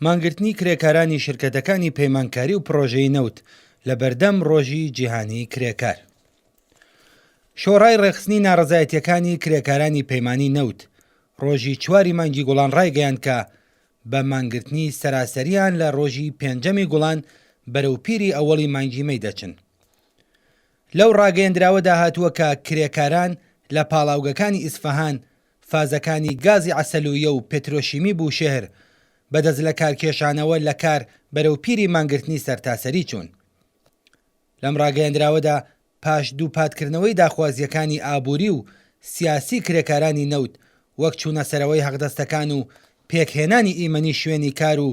مانگرتنی کرێکارانی شرکەتەکانی پەیمانکاری و پڕۆژەی نەوت لە بەردەم ڕۆژی جیهانی کرێکار. شۆڕای ڕێکخستنی ناڕەزایەتییەکانی کرێکارانی پەیمانی نەوت ڕۆژی چواری مانگی گوڵان ڕایگەیاند کە بە مانگرتنی سەراسەرییان لە ڕۆژی پێنجەمی گوڵان بەرەو پیری ئەوەڵی مانگی مەی دەچن. لەو ڕاگەیەندراوەدا هاتووە کە کرێکاران لە پاڵاوگەکانی ئیسفەهان، فازەکانی گازی عەسەلویە و پترۆشیمی بوشێهر بە دەستلەکارکێشانەوە لە کار بەرەو پیری مانگرتنی سەرتاسەری چوون. لەم ڕاگەیەندراوەدا پاش دووپاتکردنەوەی داخوازییەکانی ئابووری و سیاسی کرێکارانی نەوت وەک چوونەسەرەوەی حەقدەستەکان و پێکهێنانی ئیمەنی شوێنی کار و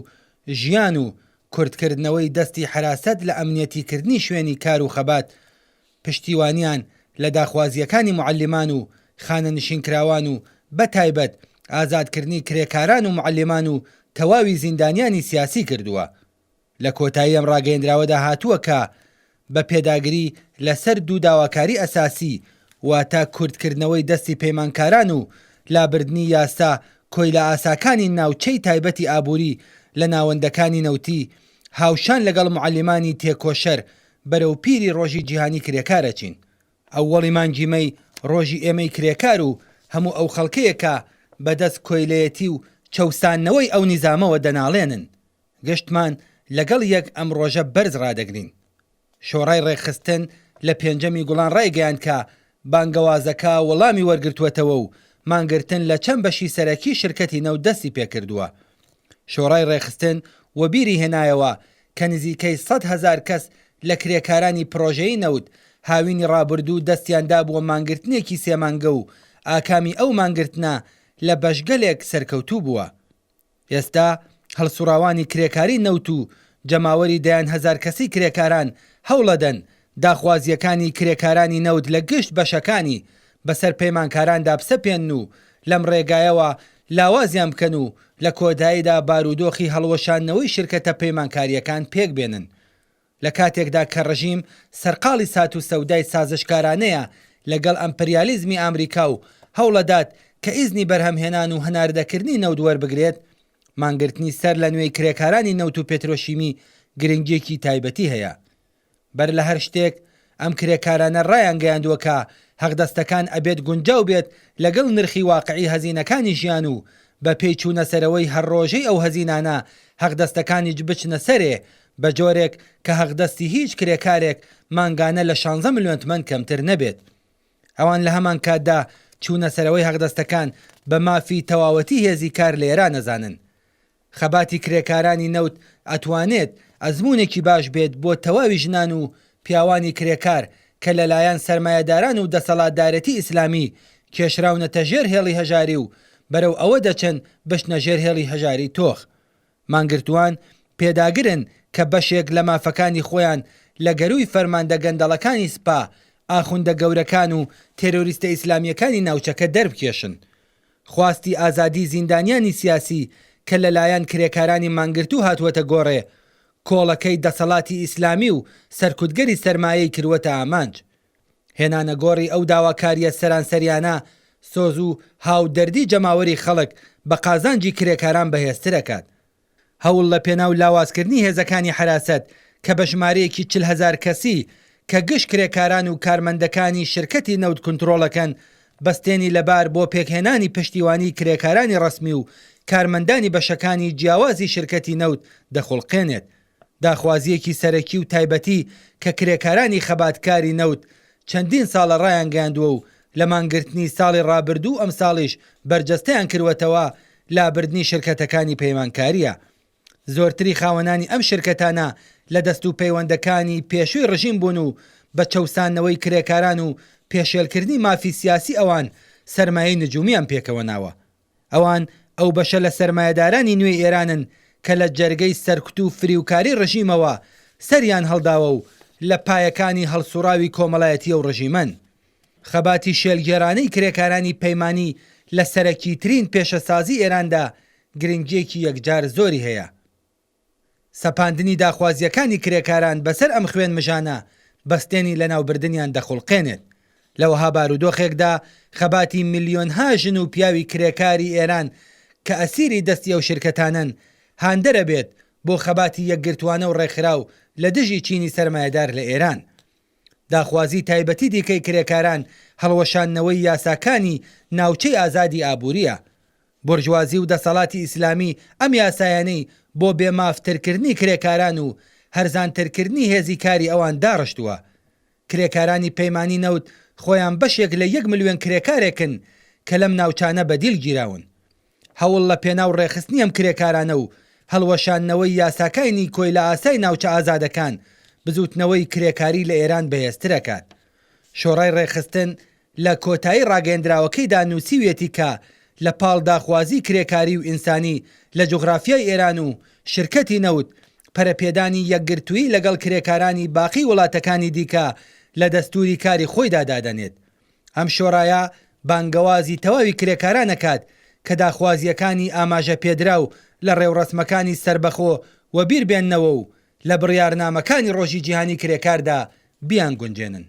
ژیان و کورتکردنەوەی دەستی حەراسەت لە ئەمنیەتیکردنی شوێنی کار و خەبات پشتیوانیان لە داخوازییەکانی موعەلیمان و خانەنشینکراوان و بە تایبەت ئازادکردنی کرێکاران و موعەلیمان و تەواوی زیندانیانی سیاسی کردووە. لە کۆتایی ئەم ڕاگەیەندراوەدا هاتووە کە بە پێداگری لە سەر دوو داواکاری ئەساسی واتە کورتکردنەوەی دەستی پەیمانکاران و لابردنی یاسا کۆیلەئاساکانی ناوچەی تایبەتی ئابووری لە ناوەندەکانی نەوتی هاوشان لەگەڵ موعەلیمانی تێکۆشەر بەرەو پیری ڕۆژی جیهانی کرێکار ئەچین. ئەوەڵی مانگی مەی ڕۆژی ئێمەی کرێکار و هەموو ئەو خەڵکەیە کە بە دەست کۆیلەیەتی و چەوساندنەوەی ئەو نیزامەوە دەناڵێنن. گشتمان لەگەڵ یەک ئەم ڕۆژە بەرز ڕادەگرین. شۆڕای ڕێکخستن لە پێنجەمی گوڵان ڕایگەیاند کە بانگەوازەکە وەڵامی وەرگرتووەتەوە و مانگرتن لە چەند بەشی سەرەکی شرکەتی نەوت دەستی پێکردووە. شۆڕای ڕێکخستن وەبیری هێنایەوە کە نزیکەی 100,000 کەس لە کرێکارانی پڕۆژەیی نەوت هاوینی ڕابردوو دەستیان دابووە مانگرتنێکی سێ مانگە و ئاکامی ئەو مانگرتنە لە بەشگەلێک سەرکەوتوو بووە. ئێستا هەڵسوڕاوانی کرێکاری نەوت و جەماوەری دەیان هەزارکەسی کرێکاران هەوڵەدەن داخوازییەکانی کرێکارانی نەوت لە گشت بەشەکانی بەسەر پەیمانکاراندا بسەپێنن و لەم ڕێگایەوە لاوازیان بکەن و لە کۆتاییدا بارودۆخی هەڵوەشاندنەوەی شرکەتە پەیمانکارییەکان پێکبێنن. لە کاتێکدا کە ڕژیم سەرقاڵی سات و سەودای سازشکارانەیە لەگەڵ ئەمپریالیزمی ئامریکا و هەوڵەدات کە ئیزنی بەرهەمهێنان و هەناردەکردنی نەوت وەربگرێت، مانگرتنی سەر لە نوێی کرێکارانی نەوت و پێترۆشیمی گرنگییەکی تایبەتی هەیە. بەر لە هەر شتێک ئەم کرێکارانە ڕایانگەیاندووە کە حەقدەستەکان ئەبێت گونجاو بێت لەگەڵ نرخی واقعی هەزینەکانی ژیان و بە پێی چوونەسەرەوەی هەر ڕۆژەی ئەو هەزینانە حەقدەستەکانیچ بچنە سەرێ بە جۆرێک کە حەقدەستی هیچ کرێکارێک مانگانە لە شانزە ملیۆن تمەن کەمتر نەبێت. ئەوان لە هەمانکاتدا چوونەسەرەوەی حەقدەستەکان بە مافی تەواوەتی هێزی کار لە ئێران ئەزانن. خەباتی کرێکارانی نەوت ئەتوانێت ئەزموونێکی باش بێت بۆ تەواوی ژنان و پیاوانی کرێکار کە لەلایەن سەرمایەداران و دەسەڵاتدارێتی ئیسلامی کێشراونەتە ژێر هێڵی هەژاری و بەرەو ئەوە دەچن بچنە ژێر هێڵی هەژاری تۆخ. مانگرتووان پێداگرن کە بەشێک لە مافەکانی خۆیان لە گەرووی فەرماندە گەندەڵەکانی سپا، ئاخوندە گەورەکان و تێرۆریستە ئیسلامییەکانی ناوچەکە دەربکێشن. خواستی ئازادی زیندانیانی سیاسی کە لەلایەن کرێکارانی مانگرتوو هاتووەتە گۆڕێ، کۆڵەکەی دەسەڵاتی ئیسلامی و سەرکوتگەری سەرمایەی کرووەتە ئامانج. هێنانەگۆڕی ئەو داواکارییە سەرانسەریانە سۆز و هاودەردی جەماوەری خەڵک بە قازانجی کرێکاران بەهێزتر ئەکات. هەوڵ لە پێناو لاوازکردنی هێزەکانی حەراسەت کە بە ژمارەیەکی 40 هەزار کەسی کە گشت کرێکاران و کارمەندەکانی شرکەتی نەوت کونترۆڵەکەن بەستێنی لەبار بۆ پێکهێنانی پشتیوانی کرێکارانی ڕەسمی و کارمەندانی بەشەکانی جیاوازی شرکەتی نەوت دەخوڵقێنێت داخوازییەکی سەرەکی و تایبەتی کە کرێکارانی خەباتکاری نەوت چەندین ساڵە ڕایانگەیاندووە و لە مانگرتنی ساڵی ڕابردوو و ئەمساڵیش بەرجەستەیان کروەتەوە لابردنی شرکەتەکانی پەیمانکارییە. زۆرتری خاوەنانی ئەم شرکەتانە لە دەستوپەیوەندەکانی پێشووی ڕژیم بوون و بە چەوساندنەوەی کرێکاران و پێشێلکردنی مافی سیاسی ئەوان سەرمایەی نجومیان پێکەوە ناوە. ئەوان ئەو بەشە لە سەرمایەدارانی نوێی ئێرانن کە لە جەرگەی سەرکوت و فریوکاری ڕژیمەوە سەریان هەڵداوە و لە پایەکانی هەڵسوڕاوی کۆمەڵایەتی ئەو ڕژیمەن. خەباتی شێلگێرانەی کرێکارانی پەیمانی لە سەرەکیترین پێشەسازی ئێراندا گرنگییەکی یەکجار زۆری هەیە. سەپاندنی داخوازییەکانی کرێکاران بەسەر ئەم خوێنمژانە بەستێنی لەناوبردنیان دەخوڵقێنێت. لە وەها بارودۆخێکدا خەباتی ملیۆنها ژن و پیاوی کرێکاری ئێران کە ئەسیری دەستی ئەو شرکەتانەن، هاندەرە بێت بۆ خەباتی یەکگرتووانە و ڕێکخراو لە دژی چینی سەرمایەدار لە ئێران. داخوازی تایبەتی دیکەی کرێکاران هەڵوەشاندنەوەی یاساکانی ناوچەی ئازادی ئابوورییە. بۆرژوازی و دەسەڵاتی ئیسلامی ئەم یاسایانەی بۆ بێ مافترکردنی کرێکاران و هەرزانترکردنی هێزی کاری ئەوان داڕشتووە. کرێکارانی پەیمانی نەوت خۆیان بەشێک لە یەک ملیۆن کرێکارێکن کە لەم ناوچانە بە دیل گیراون. هەوڵ لە پێناو ڕێکخستنی ئەم کرێکارانە و هەڵوەشاندنەوەی یاساکانی کۆیلەئاسای ناوچە ئازادەکان، بزووتنەوەی کرێکاری لە ئێران بەهێزترەکات. شۆڕای ڕێکخستن لە کۆتایی ڕاگەیەندراوەکەیدا نووسیویەتی کە لە پاڵ داخوازی کرێکاری و ئینسانی لە جوغرافیای ئێران و شرکەتی نەوت، پەرەپێدانی یەکگرتوویی لەگەڵ کرێکارانی باقی وڵاتەکانی دیکە لە دەستووری کاری خۆیدا دادەنێت. ئەم شۆرایە بانگەوازی تەواوی کرێکاران ئەکات کە داخوازییەکانی ئاماژە پێدراو لە ڕێوڕەسمەکانی سەربەخۆ وەبیر بێننەوە و لە بڕیارنامەکانی ڕۆژی جیهانی کرێکاردا بیانگونجێنن.